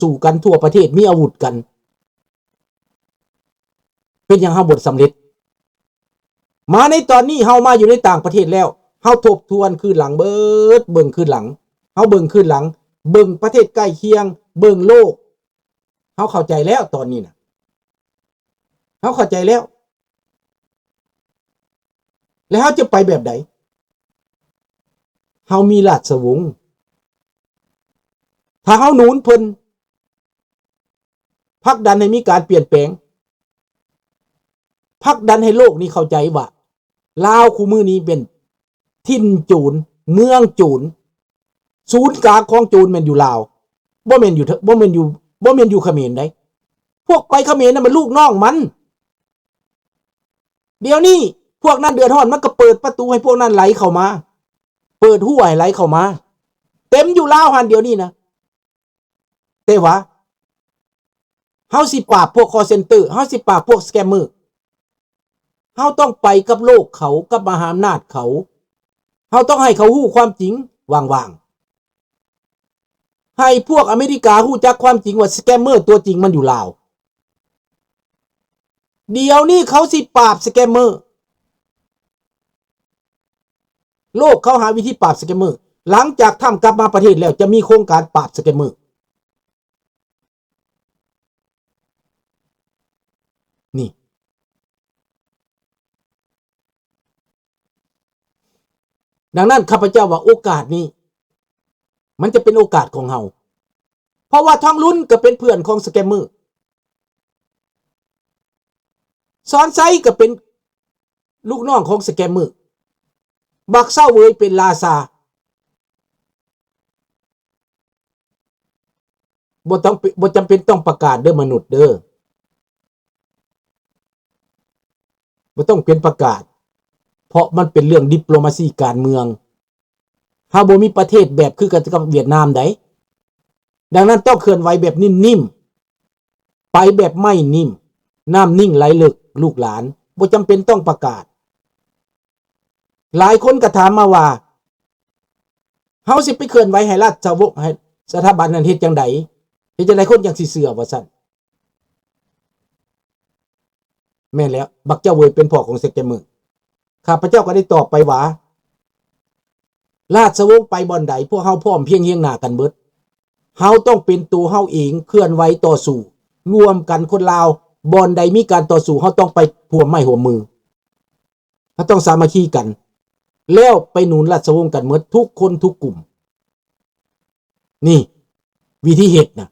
ສູ້ກັນທົ່ວປະເທດ ມີອາວຸດກັນ ເປັນຫຍັງເຮົາບໍ່ສຳເລັດ? ມາໃນຕອນນີ້ເຮົາມາຢູ່ໃນຕ່າງປະເທດແລ້ວ ເຮົາທົບທວນຄືນຫຼັງເບີດ ເບິ່ງຄືນຫຼັງ ເຮົາເບິ່ງຄືນຫຼັງ ເບິ່ງປະເທດໃກ້ຄຽງ ເບິ່ງໂລກ ເຮົາເຂົ້າໃຈແລ້ວຕອນນີ້ນະ ເຮົາເຂົ້າໃຈແລ້ວ ແລ້ວເຮົາຈະໄປແບບໃດ? ເຮົາມີລາຊະວົງ ຖ້າເຮົາໜູນເພິ່ນ ຜັກດັນໃຫ້ມີການປ່ຽນແປງ ຜັກດັນໃຫ້ໂລກນີ້ເຂົ້າໃຈວ່າ ລາວຄູ່ມື້ນີ້ເປັນຖິ່ນໂຈນ ເມືອງໂຈນ ສູນກາງຂອງໂຈນແມ່ນຢູ່ລາວ ບໍ່ແມ່ນຢູ່ ບໍ່ແມ່ນຢູ່ ບໍ່ແມ່ນຢູ່ຂະເໝນໃດ໋ ພວກໄປຂະເໝນນັ້ນມັນລູກນ້ອງມັນ ດຽວນີ້ພວກນັ້ນເດືອດຮ້ອນ ມັນກໍເປີດປະຕູໃຫ້ພວກນັ້ນໄຫຼເຂົ້າມາ ເປີດຮົ້ວໃຫ້ໄຫຼເຂົ້າມາ ເຕັມຢູ່ລາວຫັ້ນດຽວນີ້ນະ. ແຕ່ວ່າເຮົາຊິປາບພວກຄໍເຊັນເຕີ ເຮົາຊິປາບພວກສະແກມເມີ ເຮົາຕ້ອງໄປກັບໂລກເຂົາ ກັບມະຫາອຳນາດເຂົາ ເຮົາຕ້ອງໃຫ້ເຂົາຮູ້ຄວາມຈິງຫວ່າງໆ ໃຫ້ພວກອາເມລິກາຮູ້ຈັກຄວາມຈິງວ່າສະແກມເມີຕົວຈິງມັນຢູ່ລາວ. ດຽວນີ້ເຂົາຊິປາບສະແກມເມີ ໂລກເຂົາຫາວິທີປາບສະແກມເມີ ຫຼັງຈາກທຳກັບມາປະເທດແລ້ວ ຈະມີໂຄງການປາບສະແກມເມີ ນີ້. ດັ່ງນັ້ນ ຂ້າພະເຈົ້າວ່າໂອກາດນີ້ ມັນຈະເປັນໂອກາດຂອງເຮົາ ເພາະວ່າທອງລຸນກໍເປັນເພື່ອນຂອງສະແກມເມີ ສອນໄຊກໍເປັນລູກນ້ອງຂອງສະແກມເມີ ບັກເຊົາເຫວີຍເປັນລາຊາ ບໍ່ຕ້ອງເປ- ບໍ່ຈຳເປັນຕ້ອງປະກາດເດີມະນຸດເດີ ບໍ່ຕ້ອງເປັນປະກາດ ເພາະມັນເປັນເລື່ອງດິບໂລມາຊີການເມືອງ ເຮົາບໍ່ມີປະເທດແບບຄືກັນກັບຫວຽດນາມໃດ໋ ດັ່ງນັ້ນຕ້ອງເຄື່ອນໄຫວແບບນິ້ມໆ ໄປແບບໄມ້ນິ້ມ ນ້ຳນິ່ງໄຫຼເລິກ ລູກຫຼານ ບໍ່ຈຳເປັນຕ້ອງປະກາດ. ຫຼາຍຄົນກໍຖາມມາວ່າ ເຮົາຊິໄປເຄື່ອນໄຫວໃຫ້ລາຊະວົງ ໃຫ້ສະຖາບັນນັ້ນເຮັດຈັ່ງໃດ? ເຮັດຈັ່ງໃດຄົນຈັ່ງຊິເຊື່ອວ່າຊັ້ນ? ແມ່ນແລ້ວ ບັກເຈົ້າເຫວີຍເປັນພໍ່ຂອງສະແກມເມີ. ຂ້າພະເຈົ້າກໍໄດ້ຕອບໄປວ່າ ລາຊະວົງໄປບ່ອນໃດ ພວກເຮົາພ້ອມພຽງຮຽງໜ້າກັນເບິດ. ເຮົາຕ້ອງເປັນໂຕເຮົາເອງ ເຄື່ອນໄຫວຕໍ່ສູ້ ລວມກັນຄົນລາວ ບ່ອນໃດມີການຕໍ່ສູ້ ເຮົາຕ້ອງໄປຮ່ວມໄມ້ຮ່ວມມື. ເຮົາຕ້ອງສາມັກຄີກັນ ແລ້ວໄປໜູນລາຊະວົງກັນໝົດທຸກຄົນທຸກກຸ່ມ. ນີ້ວິທີເຮັດນະ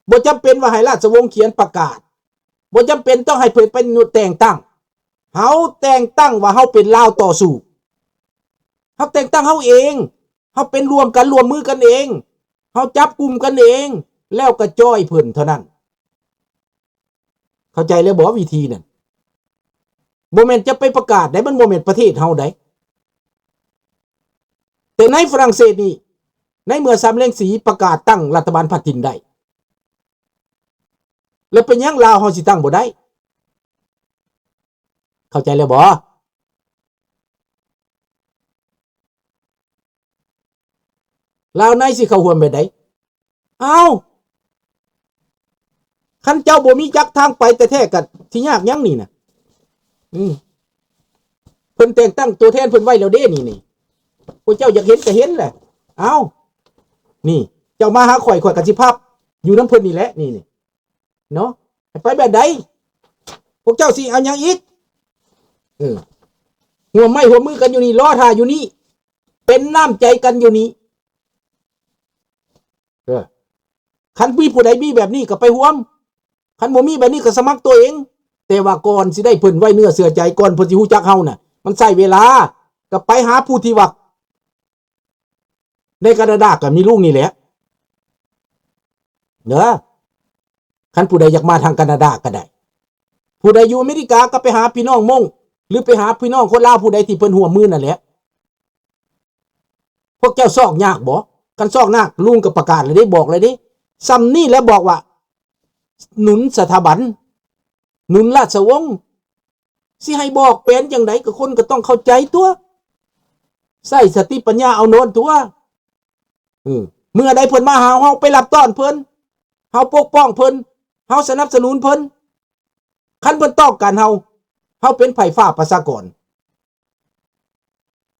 ບໍ່ຈຳເປັນວ່າໃຫ້ລາຊະວົງຂຽນປະກາດ ບໍ່ຈຳເປັນຕ້ອງໃຫ້ເພິ່ນໄປແຕ່ງຕັ້ງ. ເຮົາແຕ່ງຕັ້ງວ່າເຮົາເປັນລາວຕໍ່ສູ້ ເຮົາແຕ່ງຕັ້ງເຮົາເອງ ເຮົາເປັນຮ່ວມກັນ ຮ່ວມມືກັນເອງ ເຮົາຈັບກຸ່ມກັນເອງ ແລ້ວກໍຈ້ອຍເພິ່ນເທົ່ານັ້ນ. ເຂົ້າໃຈແລ້ວບໍ່ ວິທີນັ້ນ? ບໍ່ແມ່ນຈະໄປປະກາດໃດ໋ ມັນບໍ່ແມ່ນປະເທດເຮົາໃດ໋. ແຕ່ໃນຝຣັ່ງເສດນີ້ ໃນເມື່ອສາມແລງສີປະກາດຕັ້ງລັດຖະບານພັດຖິ່ນໄດ້ ແລ້ວເປັນຫຍັງລາວເຮົາຊິຕັ້ງບໍ່ໄດ້? ເຂົ້າໃຈແລ້ວບໍ່? ລາວໃນຊິເຂົ້າຮ່ວມແບບໃດ? ອ້າວ ຄັນເຈົ້າບໍ່ມີຈັກທາງໄປແທ້ໆ ກໍຊິຍາກຫຍັງນີ້ນະ? ອືມ ເພິ່ນແຕ່ງຕັ້ງຕົວແທນເພິ່ນໄວ້ແລ້ວເດ້ ນີ້ ນີ້ ພວກເຈົ້າຢາກເຫັນກໍເຫັນແຫຼະ. ອ້າວ ນີ້ ເຈົ້າມາຫາຂ້ອຍ ຂ້ອຍກໍຊິພາຢູ່ນຳເພິ່ນນີ້ແຫຼະ ນີ້ ນີ້ ເນາະ ໃຫ້ໄປແບບໃດ? ພວກເຈົ້າຊິເອົາຫຍັງອີກ? ເອີ ຮ່ວມໄມ້ຮ່ວມມືກັນຢູ່ນີ້ ລໍຖ້າຢູ່ນີ້ ເປັນນ້ຳໃຈກັນຢູ່ນີ້. ເອີ ຄັນມີຜູ້ໃດມີແບບນີ້ກໍໄປຮ່ວມ ຄັນບໍ່ມີແບບນີ້ກໍສະໝັກຕົວເອງ. ແຕ່ວ່າກ່ອນຊິໄດ້ເພິ່ນໄວ້ເນື້ອເຊື່ອໃຈ ກ່ອນເພິ່ນຊິຮູ້ຈັກເຮົານະ ມັນໃຊ້ເວລາ. ກໍໄປຫາຜູ້ທີ່ວ່າ ໃນການາດາກໍມີລຸງນີ້ແຫຼະເດີ. ຄັນຜູ້ໃດຢາກມາທາງການາດາກໍໄດ້ ຜູ້ໃດຢູ່ອາເມລິກາກໍໄປຫາພີ່ນ້ອງມົ້ງ ຫຼື ໄປຫາພີ່ນ້ອງຄົນລາວຜູ້ໃດທີ່ເພິ່ນຮ່ວມມືນັ້ນແຫຼະ. ພວກເຈົ້າຊອກຍາກບໍ່? ຄັນຊອກຍາກ ລຸງກໍປະກາດແລ້ວເດ້ ບອກແລ້ວເດ້. ສ່ຳນີ້ແຫຼະ ບອກວ່າໜູນສະຖາບັນ ໜູນລາຊະວົງ. ຊິໃຫ້ບອກແປນຈັ່ງໃດ ກໍຄົນກໍຕ້ອງເຂົ້າໃຈຕົວະ ໃຊ້ສະຕິປັນຍາເອົານອນຕົວະ. ເອີ ເມື່ອໃດເພິ່ນມາຫາເຮົາ ໄປຮັບຕ້ອນເພິ່ນ ເຮົາປົກປ້ອງເພິ່ນ ເຮົາສະໜັບສະໜູນເພິ່ນ. ຄັນເພິ່ນຕ້ອງການເຮົາ ເຮົາເປັນໄພຟ້າປະຊາກອນ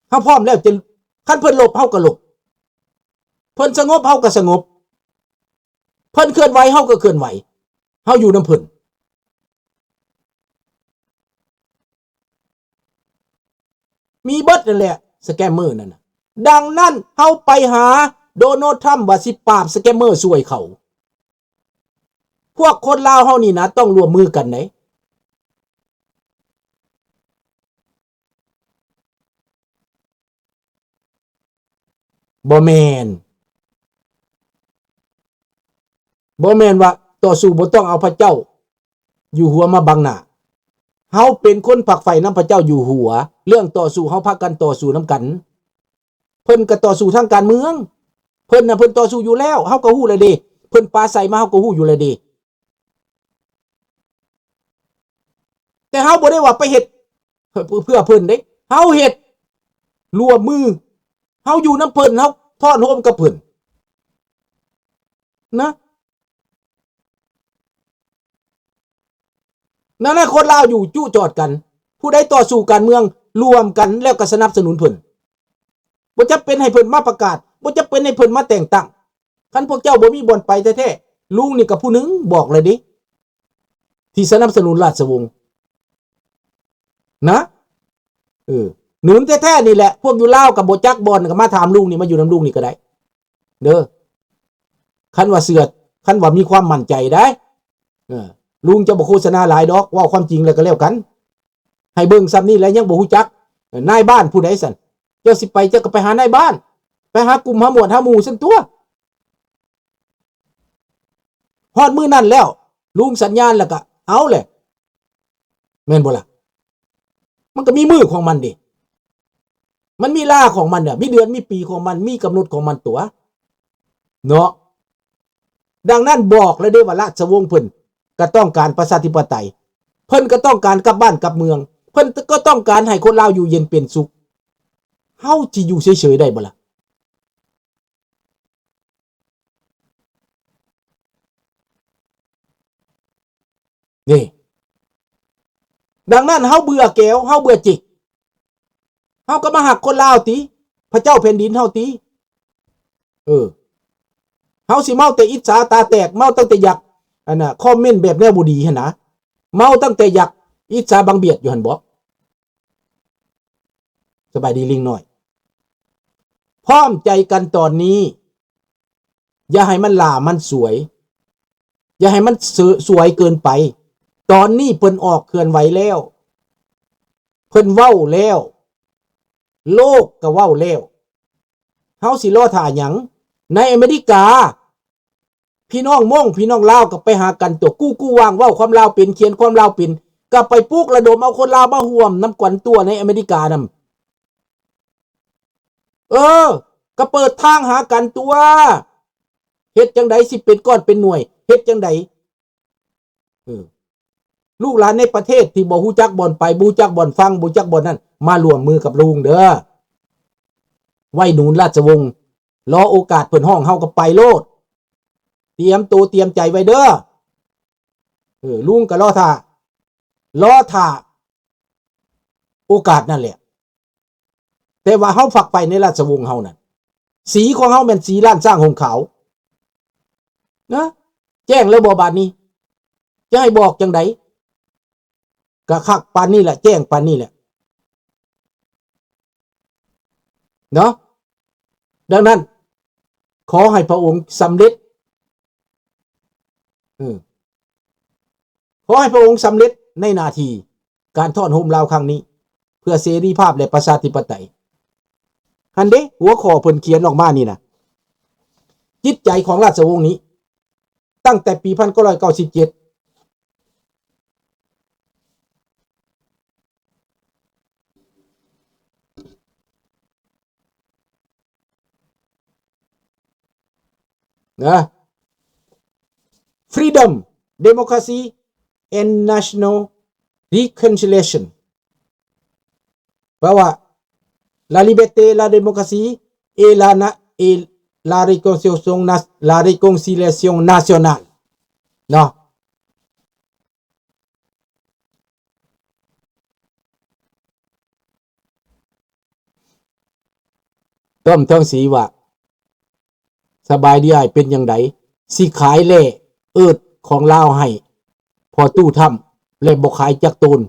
ເຮົາພ້ອມແລ້ວຈະ ຄັນເພິ່ນຫຼົບເຮົາກໍຫຼົບ ເພິ່ນສະຫງົບເຮົາກໍສະຫງົບ ເພິ່ນເຄື່ອນໄຫວເຮົາກໍເຄື່ອນໄຫວ ເຮົາຢູ່ນຳເພິ່ນ. ມີເບິດນັ້ນແຫຼະສະແກມເມີນັ້ນນະ. ດັ່ງນັ້ນເຮົາໄປຫາໂດນັລທຣຳວ່າຊິປາບສະແກມເມີຊ່ວຍເຂົາ. ພວກຄົນລາວເຮົານີ້ນະ ຕ້ອງຮ່ວມມືກັນເດ້. ບໍ່ແມ່ນ ບໍ່ແມ່ນວ່າຕໍ່ສູ້ບໍ່ຕ້ອງເອົາພະເຈົ້າຢູ່ຫົວມາບັງໜ້າ. ເຮົາເປັນຄົນຝັກໃຝ່ນຳພະເຈົ້າຢູ່ຫົວ. ເລື່ອງຕໍ່ສູ້ເຮົາພາກັນຕໍ່ສູ້ນຳກັນ. ເພິ່ນກໍຕໍ່ສູ້ທາງການເມືອງ ເພິ່ນນະ ເພິ່ນຕໍ່ສູ້ຢູ່ແລ້ວ ເຮົາກໍຮູ້ແລ້ວເດ້. ເພິ່ນປາໄສມາ ເຮົາກໍຮູ້ຢູ່ແລ້ວເດ້. ແຕ່ເຮົາບໍ່ໄດ້ວ່າໄປເຮັດເພື່ອເພິ່ນເດ້ ເຮົາເຮັດຮ່ວມມື ເຮົາຢູ່ນຳເພິ່ນ ເຮົາທ້ອນໂຮມກັບເພິ່ນນະ. ນັ້ນນະ ຄົນລາວຢູ່ຈຸຈອດກັນ ຜູ້ໃດຕໍ່ສູ້ການເມືອງ ລວມກັນແລ້ວກໍສະໜັບສະໜູນເພິ່ນ. ບໍ່ຈຳເປັນໃຫ້ເພິ່ນມາປະກາດ ບໍ່ຈຳເປັນໃຫ້ເພິ່ນມາແຕ່ງຕັ້ງ. ຄັນພວກເຈົ້າບໍ່ມີບ່ອນໄປແທ້ໆ ລຸງນີ້ກໍຜູ້ໜຶ່ງບອກແລ້ວເດ້ ທີ່ສະໜັບສະໜູນລາຊະວົງນະ. ເອີ ໜູນແທ້ໆນີ້ແຫຼະ ພວກຢູ່ລາວກໍບໍ່ຈັກບ່ອນ ກໍມາຖາມລຸງນີ້ ມາຢູ່ນຳລຸງນີ້ກໍໄດ້ເດີ. ຄັນວ່າເຊື່ອ ຄັນວ່າມີຄວາມໝັ້ນໃຈໄດ໋ ເອີ ລຸງຈະບໍ່ໂຄສະນາຫຼາຍດອກ ເວົ້າຄວາມຈິງແລ້ວກໍແລ້ວກັນ. ໃຫ້ເບິ່ງສ່ຳນີ້ແຫຼະ ຍັງບໍ່ຮູ້ຈັກ ເອີ ນາຍບ້ານຜູ້ໃດຊັ້ນ. ເຈົ້າຊິໄປ ເຈົ້າກໍໄປຫານາຍບ້ານ ໄປຫາກຸ່ມຫາໝວດຫາໝູ່ຊັ້ນຕົວະ. ຮອດມື້ນັ້ນແລ້ວ ລຸງສັນຍານແລ້ວກໍເອົາແຫຼະ ແມ່ນບໍ່ລະ? ມັນກໍມີມື້ຂອງມັນເດ້ ມັນມີລາຂອງມັນເດ້ ມີເດືອນມີປີຂອງມັນ ມີກຳນົດຂອງມັນຕົວະເນາະ. ດັ່ງນັ້ນບອກແລ້ວເດ້ວ່າລາຊະວົງເພິ່ນກໍຕ້ອງການປະຊາທິປະໄຕ ເພິ່ນກໍຕ້ອງການກັບບ້ານກັບເມືອງ ເພິ່ນກໍຕ້ອງການໃຫ້ຄົນລາວຢູ່ເຢັນເປັນສຸກ. ເຮົາຊິຢູ່ເສີຍໆໄດ້ບໍ່ລະ? ນີ້ ດັ່ງນັ້ນເຮົາເບື່ອແກວ ເຮົາເບື່ອຈິກ ເຮົາກໍມາຮັກຄົນລາວຕິ ພະເຈົ້າແຜ່ນດິນເຮົາຕິ. ເອີ ເຮົາຊິເມົາແຕ່ອິດສາຕາແຕກ ເມົາຕັ້ງແຕ່ຢາກ ອັນນ່າ ຄອມເມັນແບບແນວບໍ່ດີຫັ້ນນະ ເມົາຕັ້ງແຕ່ຢາກອິດສາບັງບຽດຢູ່ຫັ້ນບໍ? ສະບາຍດີລິງນ້ອຍ ພ້ອມໃຈກັນຕອນນີ້ ຢ່າໃຫ້ມັນຫຼ້າມັນສວຍ ຢ່າໃຫ້ມັນສ- ສວຍເກີນໄປ. ຕອນນີ້ເພິ່ນອອກເຄື່ອນໄຫວແລ້ວ ເພິ່ນເວົ້າແລ້ວ ໂລກກໍເວົ້າແລ້ວ ເຮົາຊິລໍຖ້າຫຍັງ? ໃນອາເມລິກາ ພີ່ນ້ອງມົ້ງ ພີ່ນ້ອງລາວກໍໄປຫາກັນຕົວະ ກູ້ໆຫວ່າງ ເວົ້າຄວາມລາວເປັນ ຂຽນຄວາມລາວເປັນ ກໍໄປປຸກລະດົມເອົາຄົນລາວມາຮ່ວມນຳກັນຕົວະ ໃນອາເມລິການຳ. ເອີ ກໍເປີດທາງຫາກັນຕົວະ ເຮັດຈັ່ງໃດຊິເປັນກ້ອນເປັນໜ່ວຍ ເຮັດຈັ່ງໃດ? ເອີ ລູກຫຼານໃນປະເທດທີ່ບໍ່ຮູ້ຈັກບ່ອນໄປ ບໍ່ຮູ້ຈັກບ່ອນຟັງ ບໍ່ຮູ້ຈັກບ່ອນນັ້ນ ມາຮ່ວມມືກັບລຸງເດີ ໄວ້ໜູນລາຊະວົງ ລໍໂອກາດເພິ່ນຮ້ອງເຮົາກໍໄປໂລດ ຕຽມໂຕຕຽມໃຈໄວ້ເດີ. ເອີ ລຸງກໍລໍຖ້າ ລໍຖ້າໂອກາດນັ້ນແຫຼະ. ແຕ່ວ່າເຮົາຝັກໃຝ່ໃນລາຊະວົງເຮົານັ້ນ ສີຂອງເຮົາແມ່ນສີລ້ານຊ້າງຫົ່ມຂາວນະ. ແຈ້ງແລ້ວບໍ່ບາດນີ້ ຈະໃຫ້ບອກຈັ່ງໃດ? ກະຄັກປານນີ້ແຫຼະ ແຈ້ງປານນີ້ແຫຼະເນາະ. ດັ່ງນັ້ນ ຂໍໃຫ້ພະອົງສຳເລັດ ເອີ ຂໍໃຫ້ພະອົງສຳເລັດໃນໜ້າທີ່ການທ້ອນໂຮມລາວຄັ້ງນີ້ ເພື່ອເສລີພາບ ແລະ ປະຊາທິປະໄຕ. ຫັ້ນເດ້ ຫົວຂໍ້ເພິ່ນຂຽນອອກມານີ້ນະ ຈິດໃຈຂອງລາຊະວົງນີ້ ຕັ້ງແຕ່ປີພັນເກົ້າຮ້ອຍເກົ້າສິບເຈັດ ນະ Freedom, Democracy and National Reconciliation ແປວ່າ La liberté, la démocratie et la na- et la réconciliation na- la réconciliation nationale. ເນາະ. ຕ້ອມທອງສີວ່າ ສະບາຍດີອ້າຍ ເປັນຈັ່ງໃດ ຊິຂາຍແຮ່ເອິດຂອງລາວໃຫ້ພໍ່ຕູ້ທຳ ແລະ ບໍ່ຂາຍຈັກໂຕນ?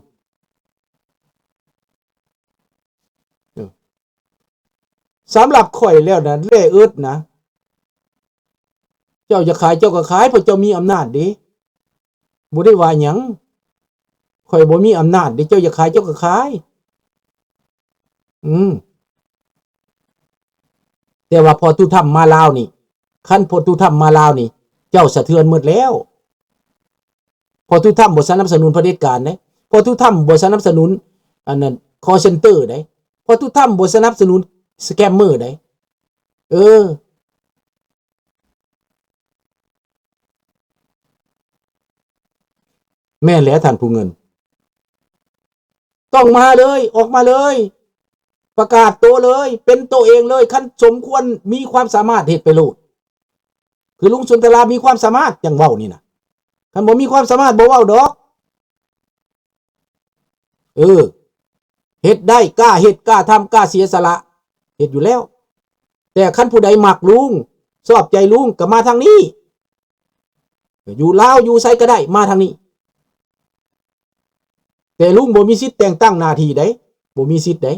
ເອີ ສຳລັບຂ້ອຍແລ້ວນະ ແຮ່ເອິດນະ ເຈົ້າຢາກຂາຍເຈົ້າກໍຂາຍ ເພາະເຈົ້າມີອຳນາດເດ້ ບໍ່ໄດ້ວ່າຫຍັງ. ຂ້ອຍບໍ່ມີອຳນາດເດ້ ເຈົ້າຢາກຂາຍເຈົ້າກໍຂາຍ. ອືມ ແຕ່ວ່າພໍ່ຕູ້ທຳມາລາວນີ້ ຄັນພໍ່ຕູ້ທຳມາລາວນີ້ ເຈົ້າສະເທືອນໝົດແລ້ວ. ພໍ່ຕູ້ທຳບໍ່ສະໜັບສະໜູນຜະເດັດການເດ້ ພໍ່ຕູ້ທຳບໍ່ສະໜັບສະໜູນ ອັນນັ້ນ ຄໍເຊັນເຕີເດ້ ພໍ່ຕູ້ທຳບໍ່ສະໜັບສະໜູນສະແກມເມີເດ້. ເອີ ແມ່ນແຫຼະທ່ານຜູ້ເງິນ ຕ້ອງມາເລີຍ ອອກມາເລີຍ ປະກາດໂຕເລີຍ ເປັນໂຕເອງເລີຍ. ຄັນສົມຄວນມີຄວາມສາມາດເຮັດໄປໂລດ ຄືລຸງສຸນທະລາມີຄວາມສາມາດຈັ່ງເວົ້ານີ້ນະ ຄັນບໍ່ມີຄວາມສາມາດບໍ່ເວົ້າດອກ. ເອີ ເຮັດໄດ້ ກ້າເຮັດ ກ້າທຳ ກ້າເສຍສະຫຼະ ເຮັດຢູ່ແລ້ວ. ແຕ່ຄັນຜູ້ໃດມັກລຸງ ຊອບໃຈລຸງ ກໍມາທາງນີ້ ຢູ່ລາວຢູ່ໃສກໍໄດ້ ມາທາງນີ້. ແຕ່ລຸງບໍ່ມີສິດແຕ່ງຕັ້ງໜ້າທີ່ໃດ ບໍ່ມີສິດໃດ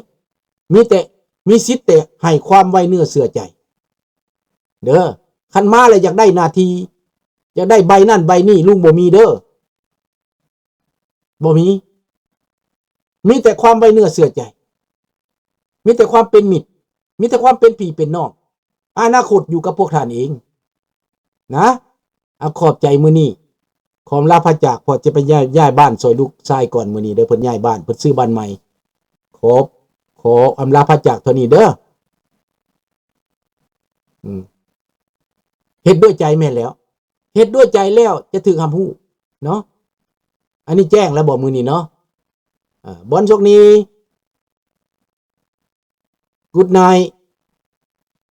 ມີແຕ່ ມີສິດແຕ່ໃຫ້ຄວາມໄວ້ເນື້ອເຊື່ອໃຈເດີ. ຄັນມາແລ້ວຢາກໄດ້ໜ້າທີ່ ຢາກໄດ້ໃບນັ້ນໃບນີ້ ລຸງບໍ່ມີເດີ. ບໍ່ມີ ມີແຕ່ຄວາມໄວ້ເນື້ອເຊື່ອໃຈ ມີແຕ່ຄວາມເປັນມິດ ມີແຕ່ຄວາມເປັນພີ່ເປັນນ້ອງ. ອະນາຄົດຢູ່ກັບພວກທ່ານເອງນະ. ອາ ຂອບໃຈມື້ນີ້ ຂໍອຳລາພາຈາກ ເພາະຈະໄປຍ້າຍ ຍ້າຍບ້ານຊ່ອຍລູກຊາຍກ່ອນມື້ນີ້ເດີ. ເພິ່ນຍ້າຍບ້ານ ເພິ່ນຊື້ບ້ານໃໝ່. ຂໍ ຂໍອຳລາພາຈາກເທົ່ານີ້ເດີ. ອືມ ເຮັດດ້ວຍໃຈແມ່ນແລ້ວ ເຮັດດ້ວຍໃຈແລ້ວຈະຖືກຮັບຮູ້ເນາະ. ອັນນີ້ແຈ້ງແລ້ວບໍມື້ນີ້ເນາະ? ອາ Bonne journée, good night,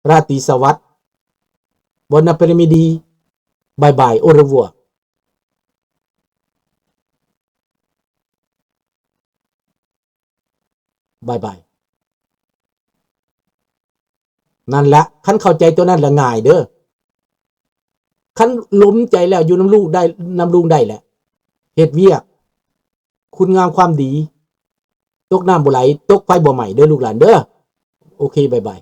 ລາຕີສະຫວັດ, Bon après-midi, bye bye, au revoir. ບາຍບາຍ. ນັ້ນລະ ຄັນເຂົ້າໃຈຕົວນັ້ນລະງ່າຍເດີ. ຄັນຫຼົມໃຈແລ້ວ ຢູ່ນຳລູກໄດ້ ນຳລຸງໄດ້ແຫຼະ ເຮັດວຽກ ຄຸນງາມຄວາມດີ ຕົກນ້ຳບໍ່ໄຫຼ ຕົກໄຟບໍ່ໄໝ້ເດີລູກຫຼານເດີ. ໂອເຄ ບາຍບາຍ.